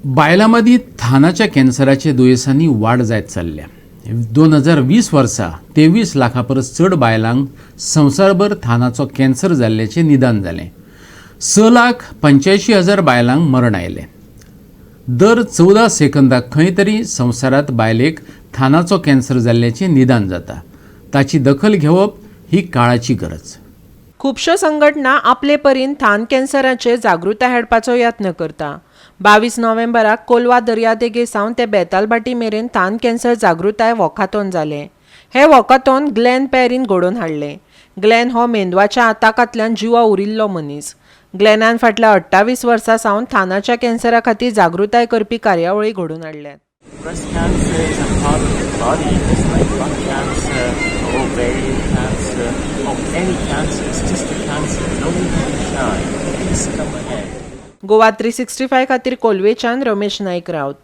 बायलां मदीं थानाच्या कॅन्सराच्या दुयेंसांनी वाड जायत चल्ल्या. 2020 वर्सा 23 लाखां परस चड बायलांक संवसारभर थानाचो कॅन्सर जाल्ल्याचें निदान जालें. 6,85,000 बायलांक मरण आयलें. दर 14 सेकंदाक खंय तरी संवसारांत बायलेक थानाचो कॅन्सर जाल्ल्याचें निदान जाता. ताची दखल घेवप ही काळाची गरज. खुबश्यो संघटना आपले परीन थान कॅन्सराचेर जागृताय हाडपाचो यत्न करता. 22 नोव्हेंबराक कोलवा दर्यादेगे सावन ते बेतालभाटी मेरेन थान कॅन्सर जागृताय वॉकाथॉन जालें. हें वॉकाथॉन ग्लॅन पॅरीन घडोवन हाडलें. ग्लॅन हो मेंदवाच्या आताकांतल्यान जिवा उरिल्लो मनीस. ग्लॅनान फाटल्या 28 वर्सां सावन थानाच्या कॅन्सरा खातीर जागृताय करपी कार्यावळी घडोवन हाडल्यात. Breast cancer is a part of the body, just like lung cancer or ovarian cancer or any cancer. It's just a cancer. No need to be shy. Please come ahead. Goa 365 खातीर कोलवेच्यान रमेश नाईक राऊत.